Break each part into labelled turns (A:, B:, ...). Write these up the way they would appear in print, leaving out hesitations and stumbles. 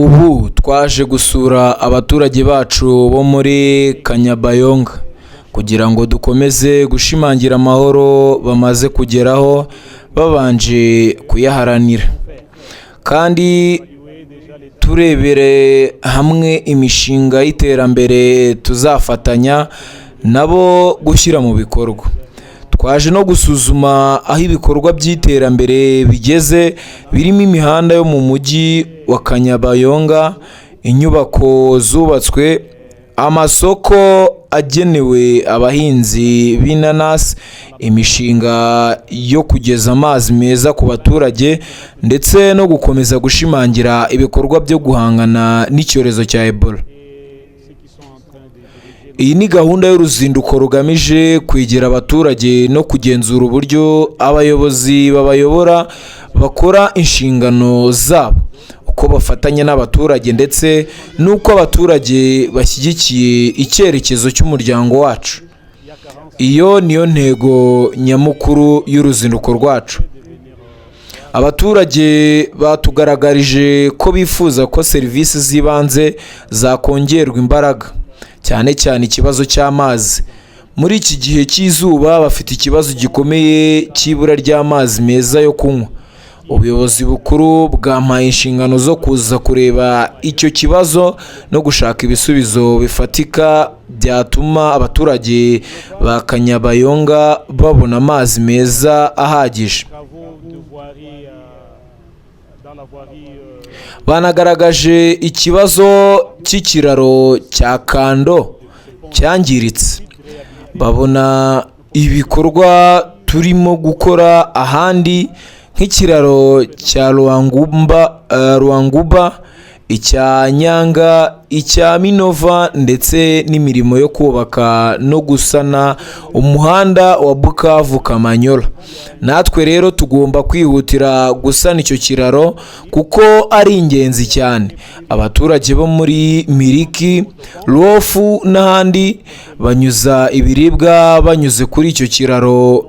A: Ubu twaje gusura abaturage bacu bo muri Kanyabayonga kugira ngo dukomeze gushimangira amahoro bamaze kugeraho babanje kuyaharanira, kandi turebere hamwe imishinga y'iterambere tuzafatanya nabo gushyira mu bikorwa. Twaje no gusuzuma aho ibikorwa by'iterambere bigeze, birimo imihanda yo mu mujyi wa Kanyabayonga, inyubako zubatswe, amasoko agenewe abahinzi b'inanasi, imishinga yo kugeza amazi meza ku baturage, ndetse no gukomeza gushimangira ibikorwa byo guhangana n'icyorezo cya Ebola. Iyi ni gahunda y'uruzinduko rugamije kwegera abaturage no kugenzura uburyo abayobozi babayobora bakora inshingano zabo, uko bafatanya n'abaturage, ndetse n'uko abaturage bashyigikiye icyerekezo cy'umuryango wacu. Iyo niyo ntego nyamukuru y'uruzinduko rwacu. Abaturage batugaragarije ko bifuza ko serivisi z'ibanze zakongerwa imbaraga, cyane cyane ikibazo cy'amazi. Muri iki gihe cy'izuba bafite ikibazo gikomeye cy'ibura ry'amazi meza yo kunywa. Ubuyobozi bukuru bwampaye inshingano zo kuza kureba icyo kibazo no gushaka ibisubizo bifatika byatuma abaturage ba Kanyabayonga babona amazi meza ahagije. Banagaragaje ikibazo cy'ikiraro cya Kando cyangiritse, babona ibikorwa turimo gukora ahandi nk'ikiraro cya Ruanguba, icya Nyanga, icya Minova, ndetse n'imirimo yo kubaka no gusana umuhanda wa Bukavu Kamanyola. Natwe rero tugomba kwihutira gusana icyo kiraro kuko ari ingenzi cyane. Abaturage bo muri Miriki, Ruofu n'ahandi banyuza ibiribwa banyuze kuri icyo kiraro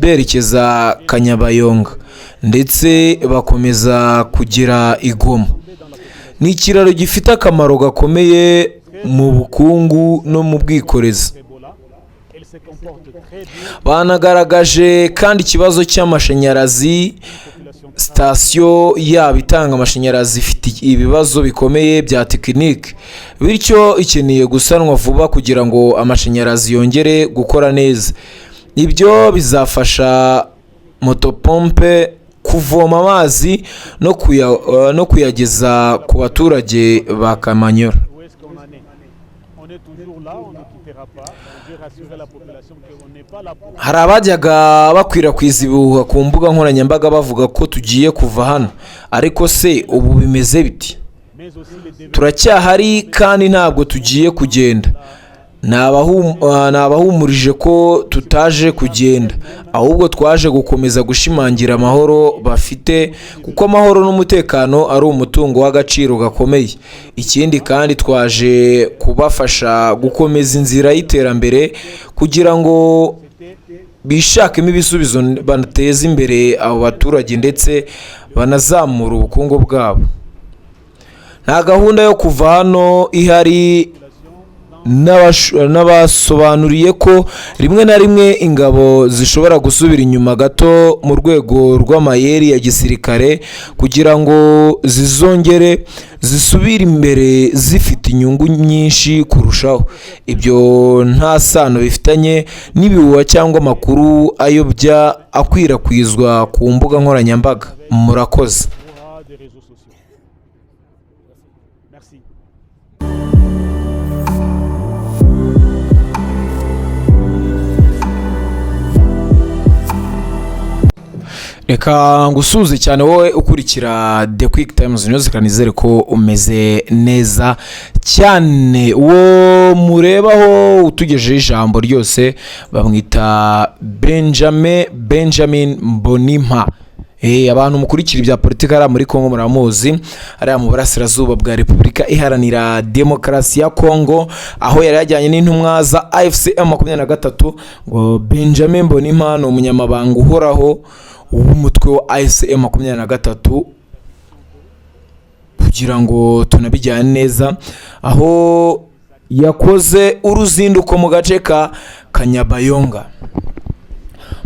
A: berekeza Kanyabayonga, ndetse bakomeza kugera i Goma. Ni ikiraro gifite akamaro gakomeye mu bukungu no mu bwikorezi. Banagaragaje kandi ikibazo cy'amashanyarazi. Sitasiyo yabo itanga amashanyarazi ifite ibibazo bikomeye bya tekinike, bityo ikeneye gusanwa vuba kugira ngo amashanyarazi yongere gukora neza. Ibyo bizafasha motopompe kuvoma amazi no kuyageza ku baturage ba Kamanyola. Hari abajyaga bakwirakwiza ibihuha ku mbuga nkoranyambaga bavuga ko tugiye kuva hano, ariko se ubu bimeze biti? Turacyahari kandi ntabwo tugiye kugenda. Nabahumurije ko tutaje kugenda, ahubwo twaje gukomeza gushimangira amahoro bafite, kuko amahoro n'umutekano ari umutungo w'agaciro gakomeye. Ikindi kandi, twaje kubafasha gukomeza inzira y'iterambere kugira ngo bishakemo ibisubizo, banateze imbere abo baturage, ndetse banazamura ubukungu bwabo. Nta gahunda yo kuva hano ihari. N'abasobanuriye ko rimwe na rimwe ingabo zishobora gusubira inyuma gato mu rwego rw'amayeri ya gisirikare kugira ngo zizongere zisubire imbere zifite inyungu nyinshi kurushaho. Ibyo nta sano bifitanye n'ibihuha cyangwa amakuru ayobya akwirakwizwa ku mbuga nkoranyambaga. Murakoze.
B: Merci.
A: Reka ngusuhuze cyane wowe ukurikira The Quick Times News, kandi nizere ko umeze neza cyane. Uwo murebaho utugejeho ijambo ryose bamwita Benjamin Mbonimpa. Abantu mukurikira ibya politiki hariya muri Kongo muramuzi, hariya mu burasirazuba bwa Repubulika Iharanira Demokarasi ya Kongo, aho yari yajyanye n'intumwa za AFC M23. Ngo Benjamin Mbonimpa ni umunyamabanga uhoraho w'umutwe wa AFC M23. Kugira ngo tunabijyane neza, aho yakoze uruzinduko mu gace ka Kanyabayonga.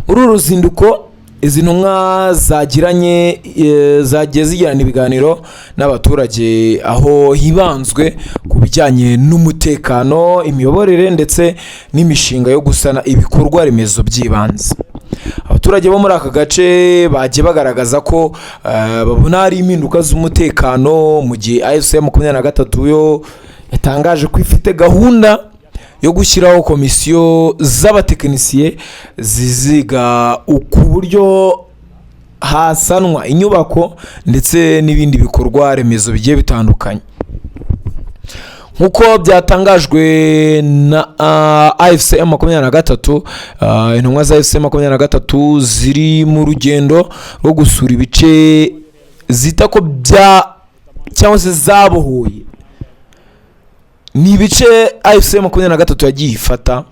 A: Muri uru ruzinduko izi ntumwa zagiranye zagiye zigirana ibiganiro n'abaturage, aho hibanzwe ku bijyanye n'umutekano, imiyoborere ndetse n'imishinga yo gusana ibikorwa remezo by'ibanze. Abaturage bo muri aka gace bagiye bagaragaza ko babona hari impinduka z'umutekano, mu gihe AFC 23 yo yatangaje ko ifite gahunda yo gushyiraho komisiyo z'abatekinisiye ziziga ku buryo hasanwa inyubako ndetse n'ibindi bikorwa remezo bigiye bitandukanye. Nk'uko byatangajwe na AFC 23, intumwa za AFC 23 ziri mu rugendo rwo gusura ibice zita ko bya cyangwa se zabohoye. Ni ibice AFC 23 yagiye ifata.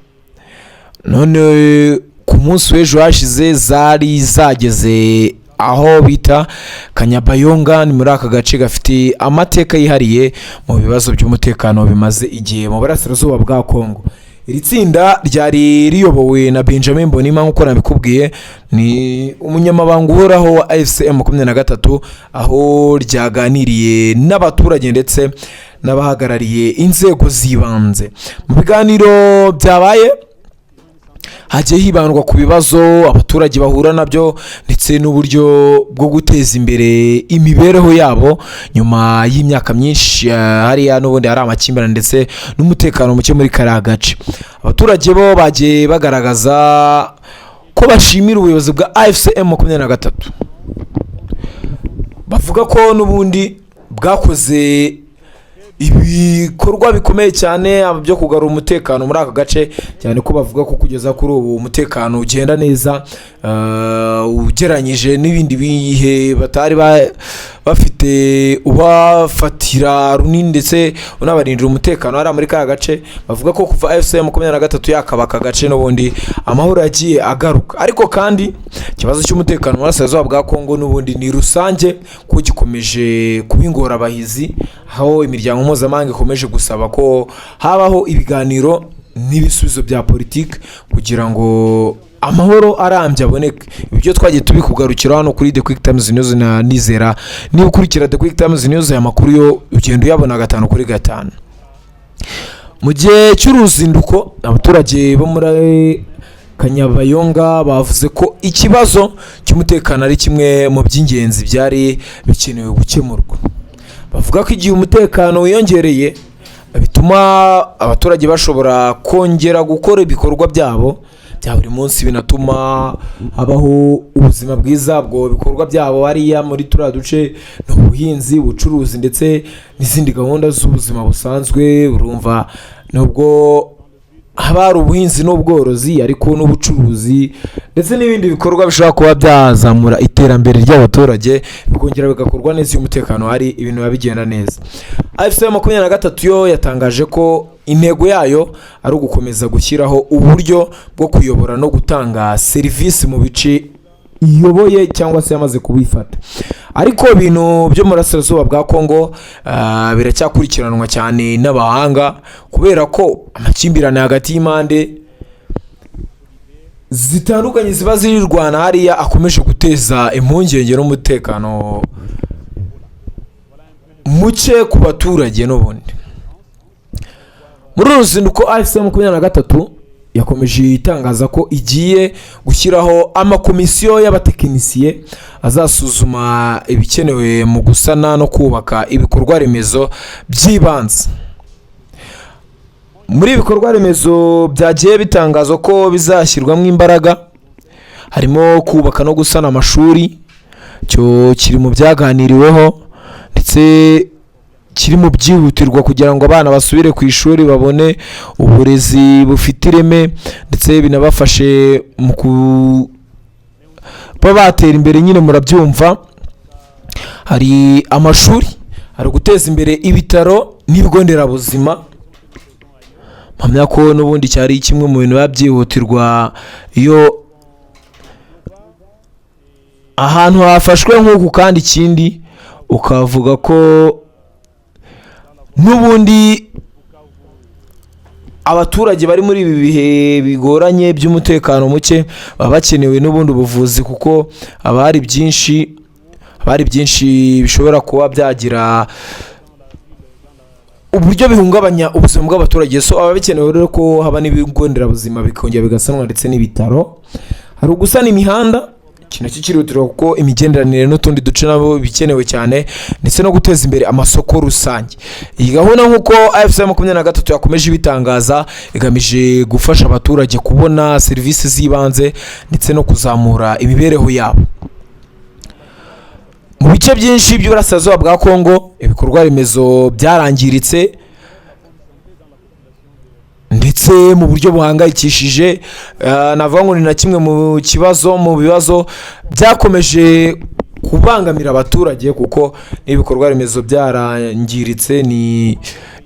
A: None ku munsi w'ejo hashize zari zageze aho bita Kanyabayonga. Ni muri aka gace gafite amateka yihariye mu bibazo by'umutekano bimaze igihe mu burasirazuba bwa Kongo. Iri tsinda ryari riyobowe na Benjamin Mbonimpa. Nk'uko nabikubwiye, ni umunyamabanga uhoraho wa AFC 23, aho ryaganiriye n'abaturage ndetse n'abahagarariye inzego z'ibanze. Mu biganiro byabaye hagiye hibandwa ku bibazo abaturage bahura nabyo ndetse n'uburyo bwo guteza imbere imibereho yabo nyuma y'imyaka myinshi hariya n'ubundi hari amakimbirane ndetse n'umutekano muke muri kariya gace. Abaturage bo bagiye bagaragaza ko bashimira ubuyobozi bwa AFC 23, bavuga ko n'ubundi bwakoze ibikorwa bikomeye cyane byo kugarura umutekano muri aka gace, cyane ko bavuga ko kugeza kuri ubu umutekano ugenda neza ugereranyije n'ibindi bihe batari bafite ubafatira runini ndetse unabarindira umutekano hariya muri kariya gace. Bavuga ko kuva AFC 23 yakaba aka gace, n'ubundi amahoro yagiye agaruka. Ariko kandi ikibazo cy'umutekano mu burasirazuba bwa Kongo n'ubundi ni rusange, ko gikomeje kuba ingorabahizi, aho imiryango mpuzamahanga ikomeje gusaba ko habaho ibiganiro n'ibisubizo bya politiki kugira ngo amahoro arambye aboneke. Ibyo twagiye tubikugarukira hano kuri The Quick Times News, na nizera niba ukurikira The Quick Times News, aya makuru yo ugenda uyabona gatanu kuri gatanu. Mu gihe cy'uruzinduko, abaturage bo muri Kanyabayonga bavuze ko ikibazo cy'umutekano ari kimwe mu by'ingenzi byari bikenewe gukemurwa. Bavuga ko igihe umutekano wiyongereye bituma abaturage bashobora kongera gukora ibikorwa byabo bya buri munsi, binatuma habaho ubuzima bwiza. Bwo bikorwa byabo hariya muri turiya duce ni ubuhinzi, ubucuruzi ndetse n'izindi gahunda z'ubuzima busanzwe. Urumva, nubwo haba hari ubuhinzi n'ubworozi, ariko n'ubucuruzi ndetse n'ibindi bikorwa bishobora kuba byazamura iterambere ry'abaturage bikongera bigakorwa neza iyo umutekano hari, ibintu biba bigenda neza. AFC 23 yo yatangaje ko intego yayo ari ugukomeza gushyiraho uburyo bwo kuyobora no gutanga serivisi mu bice iyoboye cyangwa se yamaze kubifata. Ariko ibintu byo mu burasirazuba bwa Kongo biracyakurikiranwa cyane n'abahanga, kubera ko amakimbirane hagati y'impande zitandukanye ziba zirirwana hariya akomeje guteza impungenge n'umutekano muke ku baturage. N'ubundi muri uru ruzinduko, AFC 23 yakomeje itangaza ko igiye gushyiraho amakomisiyo y'abatekinisiye azasuzuma ibikenewe mu gusana no kubaka ibikorwa remezo by'ibanze. Muri ibi bikorwa remezo byagiye bitangazwa ko bizashyirwamo imbaraga harimo kubaka no gusana amashuri. Cyo kiri mu byaganiriweho ndetse kiri mu byihutirwa kugira ngo abana basubire ku ishuri, babone uburezi bufite ireme, ndetse binabafashe mu kuba batera imbere nyine. Murabyumva, hari amashuri, hari guteza imbere ibitaro n'ibigo nderabuzima. Mpamya ko n'ubundi cyari kimwe mu bintu biba byihutirwa iyo ahantu hafashwe nk'uku. Kandi ikindi ukavuga ko N'ubundi abaturage bari muri ibi bihe bigoranye by'umutekano muke baba bakenewe n'ubundi ubuvuzi, kuko haba hari byinshi bishobora kuba byagira uburyo bihungabanya ubuzima bw'abaturage. So aba bikenewe rero ko haba n'ibigo nderabuzima bikongera bigasanwa ndetse n'ibitaro. Hari ugusana imihanda, iki nacyo kirihutirwa kuko imigenderanire n'utundi duce nabo bikenewe cyane, ndetse no guteza imbere amasoko rusange. Iyi gahunda, nk'uko AFC 23 yakomeje ibitangaza, igamije gufasha abaturage kubona serivisi z'ibanze ndetse no kuzamura imibereho yabo. Mu bice byinshi by'uburasirazuba bwa Kongo, ibikorwa remezo byarangiritse ndetse mu buryo buhangayikishije. Navuga ngo ni na kimwe mu bibazo byakomeje kubangamira abaturage, kuko n'ibikorwa remezo byarangiritse ni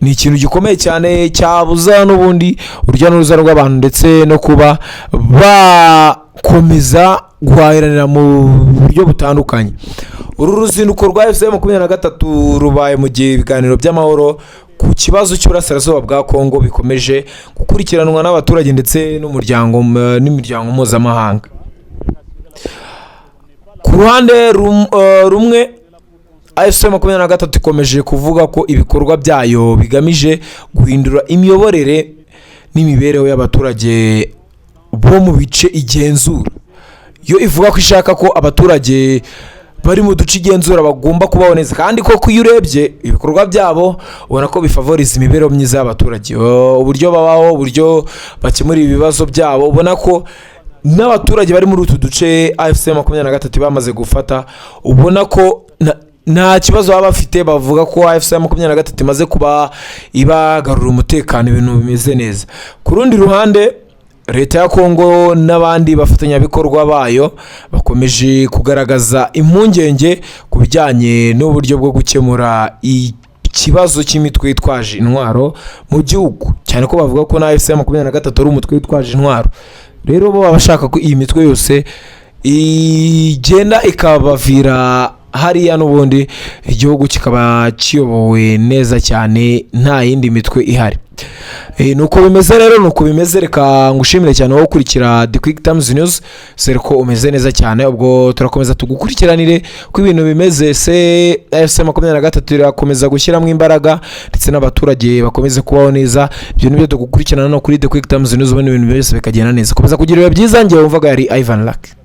A: ikintu gikomeye cyane cyabuza n'ubundi urujya n'uruza rw'abantu ndetse no kuba bakomeza guhahiranira mu buryo butandukanye. Uru ruzinduko rwa AFC 23 rubaye mu gihe ibiganiro by'amahoro ku kibazo cy'uburasirazuba bwa Kongo bikomeje gukurikiranwa n'abaturage ndetse n'imiryango mpuzamahanga. Ku ruhande rumwe, AFC 23 ikomeje kuvuga ko ibikorwa byayo bigamije guhindura imiyoborere n'imibereho y'abaturage bo mu bice igenzura. Yo ivuga ko ishaka ko abaturage bari mu duce igenzura bagomba kubaho neza, kandi koko iyo urebye ibikorwa byabo ubona ko bifavoriza imibereho myiza y'abaturage. Uburyo babaho, uburyo bakemura ibibazo byabo, ubona ko n'abaturage bari muri utu duce AFC 23 bamaze gufata, ubona ko nta kibazo baba bafite. Bavuga ko AFC 23 imaze kuba ibagarura umutekano, ibintu bimeze neza. Ku rundi ruhande, Leta ya Kongo n'abandi bafatanyabikorwa bayo bakomeje kugaragaza impungenge ku bijyanye n'uburyo bwo gukemura ikibazo cy'imitwe yitwaje intwaro mu gihugu, cyane ko bavuga ko na AFC 23 ari umutwe witwaje intwaro. Rero bo baba bashaka ko iyi mitwe yose igenda ikabavira hariya, n'ubundi igihugu kikaba kiyobowe neza cyane, nta yindi mitwe ihari. Nuko bimeze rero, nuko bimeze. Reka ngushimire cyane wowe ukurikira The Quick Times News, sere ko umeze neza cyane. Ubwo turakomeza tugukurikiranire ko ibintu bimeze. Se AFC 23 irakomeza gushyiramo imbaraga ndetse n'abaturage bakomeze kubaho neza? Ibyo nibyo tugukurikirana no kuri The Quick Times News, ubundi ibintu byose bikagenda neza. Komeza kugira ibihe byiza. Njye wumvaga yari Ivan Luck.